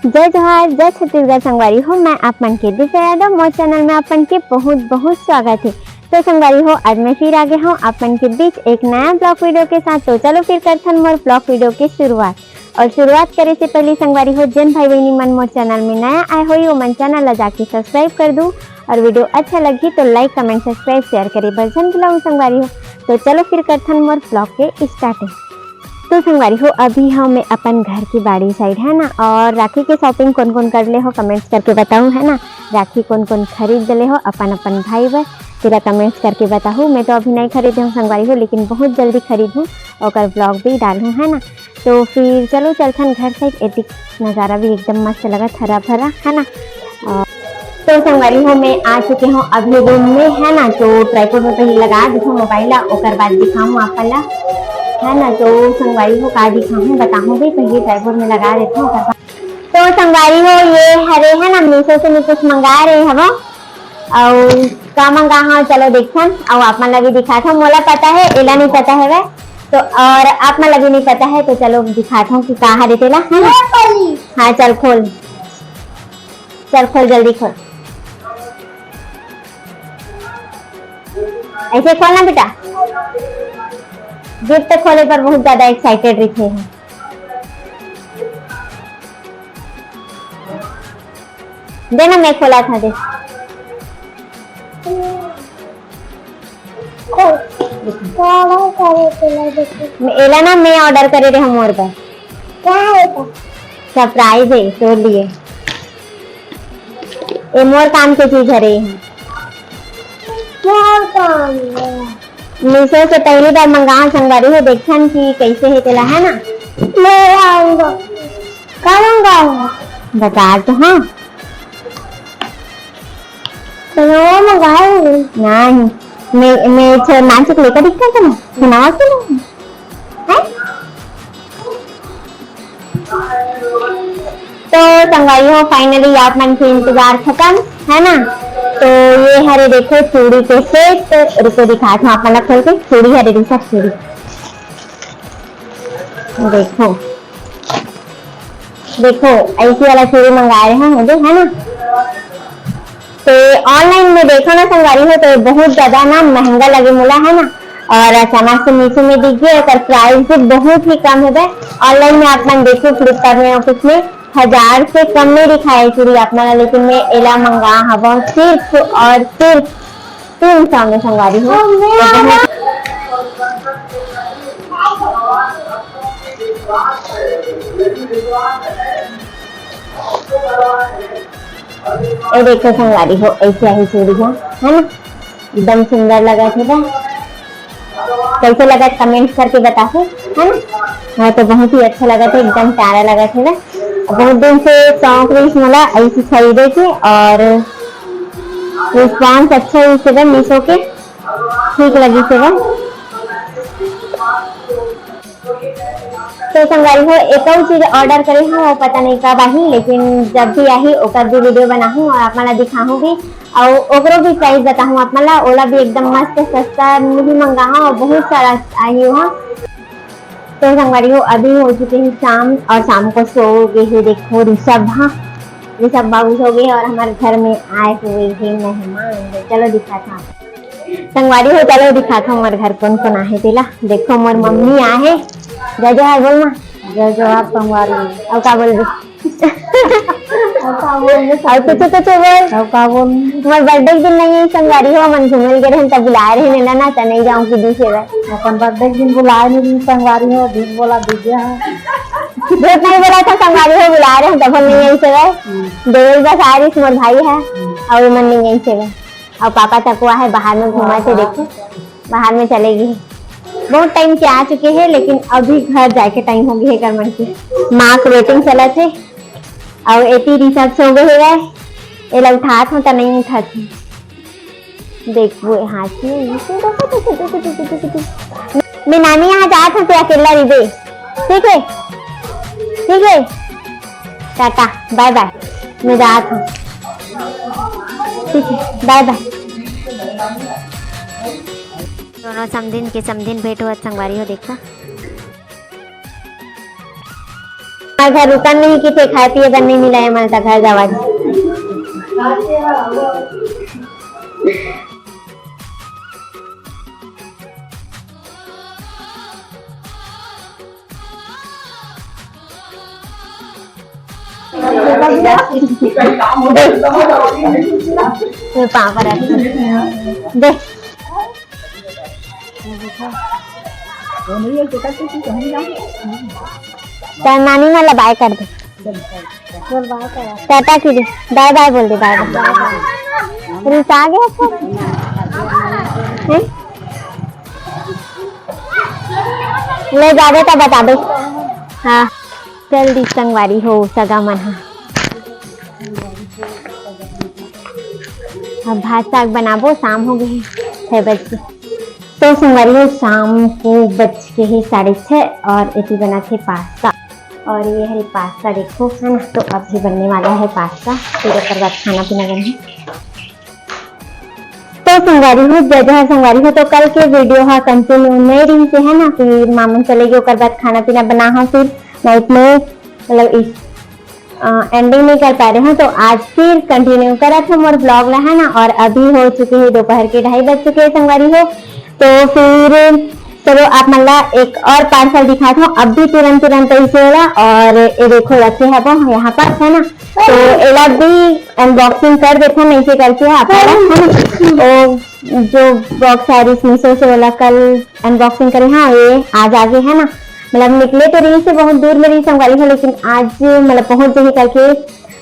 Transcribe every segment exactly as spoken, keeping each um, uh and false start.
जय जोहार, जय छत्तीसगढ़ संगवारी हो, मैं आप मन के दिव्या यादव, मोर चैनल में आप मन के बहुत बहुत स्वागत है। तो संगवारी हो, आज मैं फिर आ गया हूँ आप मन के बीच एक नया ब्लॉग वीडियो के साथ। तो चलो फिर करथन मोर ब्लॉग वीडियो के शुरुआत। और शुरुआत करे से पहले संगवारी हो, जेन भाई बहनी मन मोर चैनल में नया आए होई, ओमन चैनल ला जाके सब्सक्राइब कर दू और वीडियो अच्छा लगही तो लाइक, कमेंट, सब्सक्राइब, शेयर करे बर झन भुलाऊ संगवारी हो। तो चलो फिर करथन मोर ब्लॉग के स्टार्टिंग। तो संगवारी हो, अभी हम मैं अपन घर की बाड़ी साइड है ना, और राखी के शॉपिंग कौन कौन कर ले हो कमेंट्स करके बताऊ है ना। राखी कौन कौन खरीद ले हो अपन अपन भाई बर, तेला कमेंट्स करके बताऊ। मैं तो अभी नहीं खरीदे हूँ संगवारी हो, लेकिन बहुत जल्दी खरीद हूँ, ओकर ब्लॉग भी डालूँ है ना। तो फिर चलो चलथन घर साइड। एतिक नज़ारा भी एकदम मस्त लगत, हरा भरा है ना। और तो संगवारी हो, मैं आ चुके हूँ अभी रूम में है ना। तो ट्राइपॉड में पहले लगा देथों मोबाइल ला, ओकर बाद दिखाऊँ आप ला है ना। तो संगवारी हो, का दिखाऊँ बताऊँ भी, पहले ट्राइपॉड में लगा देथों ओकर बाद। तो संगवारी हो, ये हरे है ना, मीशो से मैं कुछ मंगा रहे हव। अउ का मंगा हव, चलो देखथन, अउ आप मन ला भी दिखाथों। मोला पता है, एला नहीं पता है वह। तो और आप मन ला भी नहीं पता है, तो चलो दिखाथों कि का हरे तेला, है ना? हाँ, चल खोल, चल खोल, जल्दी खोल। ऐसे खोल ना बेटा, गिफ्ट खोले पर बहुत ज्यादा एक्साइटेड रहिथे। दे ना, मैं खोलथों, दे। खोल। का ऑर्डर करे तेला देखो। मैं, एला ना मैं ऑर्डर करे रहे हव मोर बर। का है एकर? सरप्राइज है तोर लिए। ये मोर काम के चीज हरे। मोर काम है। मीशो से पहली बार मंगाहूं संगवारी हो, देखथन कि कैसे है तेला, है ना? मैं आऊंगा। का मंगाहूं? बता तो, हाँ। तो वो मंगाहूं। नहीं, मैं, मैं छो नाम से लेकर दिखता था ना, सुनावा के नहीं? हैं? तो संगवारी हो, finally आप मन के इंतजार खत्म, है ना? तो ये हरे देखो चूड़ी के सेट, रुको दिखाथों आप मन ला खोल के। चूड़ी हरे, दूसरा चूड़ी देखो, देखो ऐसी वाला चूड़ी मंगाए रहे हव मुझे, है ना? तो ऑनलाइन में देखो ना संगवारी हो, तो बहुत ज्यादा ना महंगा लगे मोला, है ना? और अचानक से मीशो में दिख गया, एकर प्राइस भी बहुत ही कम है। ऑनलाइन में आप मन देखो, फ्लिपकार्ट में और कुछ में हजार से कम नहीं दिखाए चूड़ी आप मन ला, लेकिन मैं एला मंगा हव सिर्फ और सिर्फ तीन सौ में संगवारी हो। तो बहुत ये देखो संगवारी हो, ऐसे आही चूड़ी ह, है ना? एकदम सुंदर लगत हे गा। कैसे लगत कमेंट करके बताहू, है ना? मोला तो बहुत ही अच्छा लगत हे, एकदम प्यारा लगत हे गा। बहुत दिन से शौक रहिस मोला ऐसे खरीदे के, और रिस्पॉन्स अच्छा रहिस हे गा मीशो के, ठीक लगिस हे गा। तो संगवारी हो, एक अउ चीज ऑर्डर करे हव, वो पता नहीं कब आही, लेकिन जब भी आही ओकर भी वीडियो बनाहूँ और आप मन ला दिखाहूँ भी, और ओकरो भी प्राइस बताहूँ आप मन ला। ओला भी एकदम मस्त सस्ता में ही मंगाहूँ और बहुत सारा आही वहाँ। तो संगवारी हो, अभी हो चुके हैं शाम और शाम को सो गए हैं, देखो ऋषभ, हाँ, ऋषभ बाबू सो गए हैं और हमारे घर में आए हुए हैं मेहमान। तो चलो दिखाता हूँ। संगवारी हो, चलो दिखाथों मोर घर कोन कोन आहे तेला। देखो मोर मम्मी आहे। जय जोहार बोल ना। जय जोहार संगवारी। अउ का बोलबे? अउ का बोलबे? अउ कुछ, कुछ बोल। अउ का बोल? मोर बर्थडे के दिन नहीं आई संगवारी हो, हमन घूमे ल गे रहेन, तब बुलाए रहेन ना, ना, त नहीं जाऊँ कि दूसरे बार। अपन बर्थडे के दिन बुलाए नहीं रहिस संगवारी हो, झूठ बोला दीजिए। हाँ। झूठ नहीं बोला था संगवारी हो, बुलाए रहेन तब हम नहीं आई से गए। हम्म। देवल बस आ रही मोर भाई है, हम्म। अउ मन नहीं आई से गए। अउ पापा तको आहे बाहर में घूमत हे, देखो बाहर में चले गे हे। बहुत टाइम के आ चुके हैं, लेकिन अभी घर जाए के टाइम हो गए हे एकर मन के। माँ के वेटिंग चलत हे, अउ एती ऋषभ सो गए हे, एला उठात हूँ त नहीं उठत हे। देखबो हाथ में, मैं नानी यहाँ जात हूँ, ते अकेला रहिबे, ठीक है, ठीक है। टाटा, बाय बाय, मैं जात हूँ। ठीक है, बाय बाय। दोनों समधिन के समधिन भेंट होवत संगवारी हो, देखा। घर रुकन नहीं किथे, खाए पिए बर नहीं मिला है, मन त घर जावा। ये पापड़ है। दे। त नानी मन ला बाय कर दे। टाटा की दे, बाय बाय बोल दे, बाय बाय। रिसा गया था। हैं? ले जाबे त बता दे। हाँ। चल दी संगवारी हो सगा मन ह। अब भात साग बनाबो, शाम हो गए हे, छह बज के। तो संगवारी हो, शाम को बज के हे साढ़े छह और एती बना थे पास्ता और ये हरे पास्ता देखो, है ना। तो अभी बनने वाला है पास्ता, फिर ओकर बाद खाना पीना बनही। तो संगवारी हो, जय जोहार संगवारी हो। तो कल के वीडियो हा कंटिन्यू नहीं रही से, है ना, फिर मामन चले गए, ओकर बाद खाना पीना बना हा, फिर नाइट में मतलब इस, अ, एंडिंग नहीं कर पा रहे हैं, तो आज फिर कंटिन्यू करत हम और ब्लॉग ला, है ना। और अभी हो चुके हैं दोपहर के ढाई बज चुके हैं संगवारी हो। तो फिर चलो आप मन ला एक और पार्सल दिखात हूँ, अब भी तुरंत तुरंत ऐसे होला और ये देखो रखे हबो यहाँ पर, है ना। तो एला भी अनबॉक्सिंग कर देथन, ऐसे करके आप मन ला, है ना। ओ जो बॉक्स आरिस मीशो से, ओला कल अनबॉक्सिंग करे, हाँ ये आज आगे, है ना। मतलब निकले तो रही से बहुत दूर में रही संगवारी हो, लेकिन आज मतलब पहुंच जाही करके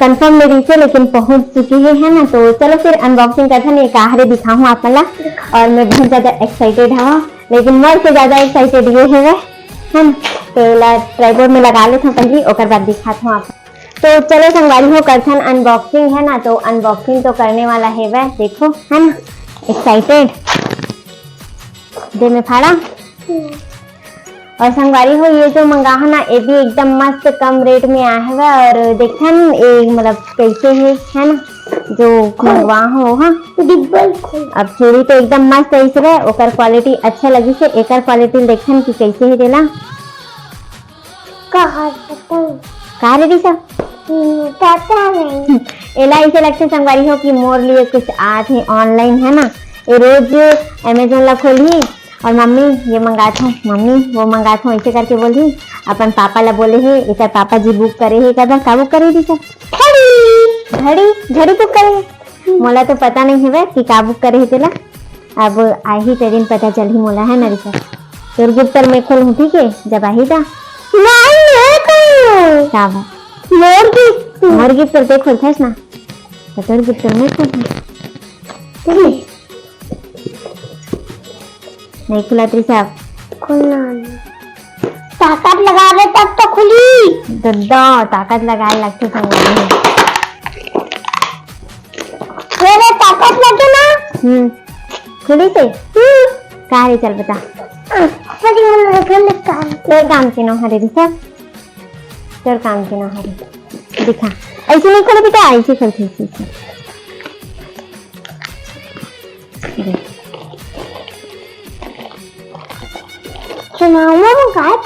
कंफर्म में रही से, लेकिन पहुंच चुकी है, है ना। तो चलो फिर अनबॉक्सिंग करथन, ये का हरे दिखाहूँ आप मन ला। और मैं बहुत ज्यादा एक्साइटेड हूँ, लेकिन मोर से ज्यादा एक्साइटेड ये है, है ना। तो एला ट्राइपॉड में लगा लेथन पहली, ओकर बाद दिखात हूँ आप। तो चलो संगवारी हो, करथन अनबॉक्सिंग, है ना। तो अनबॉक्सिंग तो करने वाला है वह, देखो, है ना, एक्साइटेड। दे में फाड़ा। और संगवारी हो, ये जो मंगाहा ना, ये भी एकदम मस्त कम रेट में आए हवे। और देखथन ये मतलब कैसे है, है ना, जो मंगवा हो, हाँ। डिब्बल खोल। अब चूड़ी तो एकदम मस्त ऐसे रहे, ओकर क्वालिटी अच्छा लगी से, एकर क्वालिटी देखथन कि कैसे है देला। कहाँ पता? कहाँ रे दिशा? हम्म, पता नहीं। एला ऐसे लगथे संगवारी हो कि मोर लिए कुछ आत हे ऑनलाइन, है ना। ये रोज अमेजोन ला खोलही और मम्मी ये मंगात हूँ, मम्मी वो मंगात हूँ, ऐसे करके बोलही। अपन पापा ला बोले हे, एकर पापा जी बुक करे हे, कदा का बुक करे दिशा? घड़ी। घड़ी, घड़ी बुक करे हे। मोला तो पता नहीं हवे कि का बुक करे हे तेला। अब आही ते दिन पता चलही मोला, है ना ऋषभ? तोर गिफ्ट ल मैं खोलहूँ, ठीक है, जब आही ता। नहीं, मैं खोलूँ। का बा? मोर गिफ्ट। मोर गिफ्ट ल ते खोलथस ना, तो तोर गिफ्ट ल मैं खोलहूँ। ठीक है। नहीं खुला ऋषभ। खोलना नहीं। ताकत लगावे तब तो खुली। दद्दा, ताकत लगाए लगथे संगवारी हो। ये रे ताकत लगे ना। हम्म, खुली से? हम्म। का रे, चल बता। आ, सॉरी, मन रखन काम। तोर काम के नो हरे दिशा। तोर काम के नो हरे। दिखा। ऐसे नहीं खोले बेटा, ऐसे खोल, ऐसे, ऐसे। सुनाओ ना, वो गाय।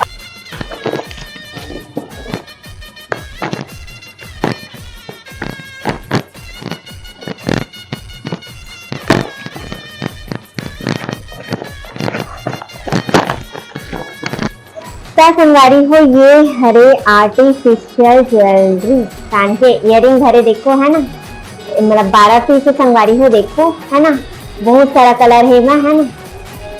त संगवारी हो, ये हरे आर्टिफिशियल ज्वेलरी, कान के ईयरिंग हरे, देखो, है ना, मतलब बारह पीस संगवारी हो, देखो, है ना, बहुत सारा कलर है ना, है ना,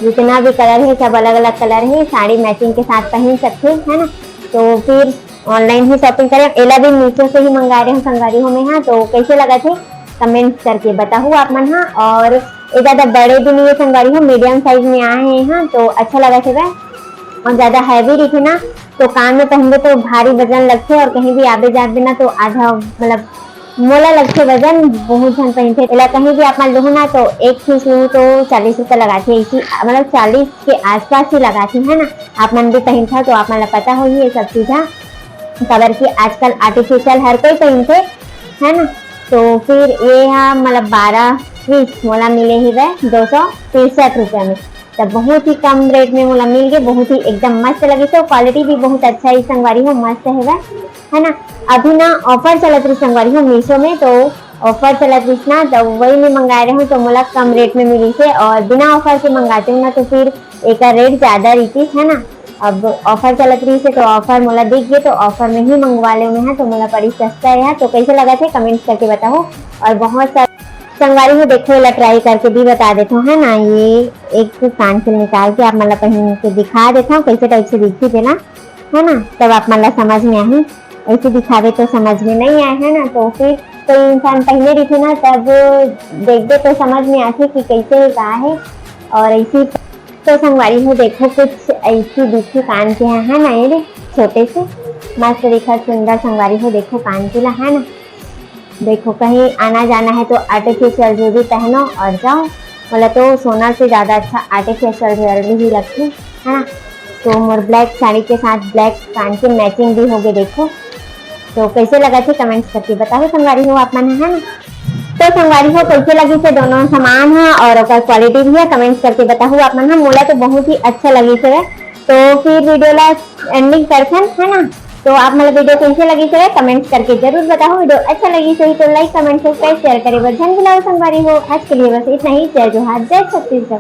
जितना भी कलर है सब अलग अलग कलर है, साड़ी मैचिंग के साथ पहन सकते, है ना। तो फिर ऑनलाइन ही शॉपिंग करे, एला भी मीशो से ही मंगा रहे हो संगवारी हो मैं, हाँ। तो कैसे लगा थे कमेंट करके बताहू आप मन, हाँ। और ये ज्यादा बड़े भी नहीं है संगवारी हो, मीडियम साइज में आए हैं, हाँ। तो अच्छा लगा थे वह, और ज्यादा हैवी रही थे ना, तो कान में पहनबे तो भारी वजन लगथे और कहीं भी आबे जाबे ना तो आधा, मतलब मोला लगथे वजन, बहुत झन पहिनथे। एला कहीं भी आप मन लुहू ना तो एक पीस लुहू तो चालीस रुपया लगाथे, इसी मतलब चालीस के आसपास ही लगाथे, है ना। आप मन भी पहिनथा तो आप मन ला पता होही ये सब चीज हा, काबर कि आजकल आर्टिफिशियल हर कोई पहिनथे, है ना। तो फिर ये हा मतलब बारह पीस मोला मिले ही वह दो सौ तिरसठ रुपया में। त बहुत ही कम रेट में मोला मिल गे, बहुत ही एकदम मस्त लगिस हे, क्वालिटी भी बहुत अच्छा हे संगवारी हो, मस्त हेवय, है ना। अभी ना ऑफर चलत रहिस संगवारी हो मीशो में, तो ऑफर चलत रहिस ना, तो वही में मंगाए रहूँ तो मोला कम रेट में मिलिस हे, और बिना ऑफर के मंगाते हूँ ना तो फिर एकर रेट ज्यादा रहितिस, है ना। अब ऑफर चलत रहिस हे तो ऑफर मोला दिख गे, तो ऑफर में ही मंगवा ले मैं, तो मोला पड़ी सस्ता रहा। तो कैसे लगत हे कमेंट्स करके बताओ। और बहुत सारे संगवारी हो, देखो, एला ट्राई करके भी बता देता हूँ, है ना। ये एक कान के निकाल के आप मन ला पहन के दिखा देता हूँ, कैसे टाइप से दिखी तेला, है ना, तब आप मन ला समझ में आही। ऐसे दिखावे तो समझ में नहीं आए, है ना, तो फिर कोई इंसान पहने रहिथे ना, तब देखबे तो समझ में आथे कि कैसे हे, का हे। और ऐसी तो संगवारी हो, देखो, कुछ ऐसी दिखी कान के, है ना, ये दे, छोटे से मस्त दिखत, सुंदर संगवारी हो, देखो कान के ला, है ना। देखो, कहीं आना जाना है तो आर्टिफिशियल ज्वेलरी पहनो और जाओ। बोला तो सोना से ज्यादा अच्छा आर्टिफिशियल ज्वेलरी ही लगती है ना। तो मोर ब्लैक साड़ी के साथ ब्लैक कान के मैचिंग भी हो गए। देखो, तो कैसे लगत हे कमेंट्स करके बताओ संगवारी हो आप मन, है ना। तो संगवारी हो, कैसे लगिस हे दोनों सामान ह और ओकर क्वालिटी भी है, कमेंट्स करके बताओ आप मन ह। मोला तो बहुत ही अच्छा लगिस हे। तो फिर वीडियो ला एंडिंग करथन, है ना। तो आप मन ला वीडियो कैसे लगिस हे कमेंट्स करके जरूर बताओ। वीडियो अच्छा लगिस होही तो लाइक, कमेंट, सब्सक्राइब, शेयर करे बर झन भुलाओ संगवारी हो। आज के लिए बस इतना ही। जय जोहार, जय छत्तीसगढ़।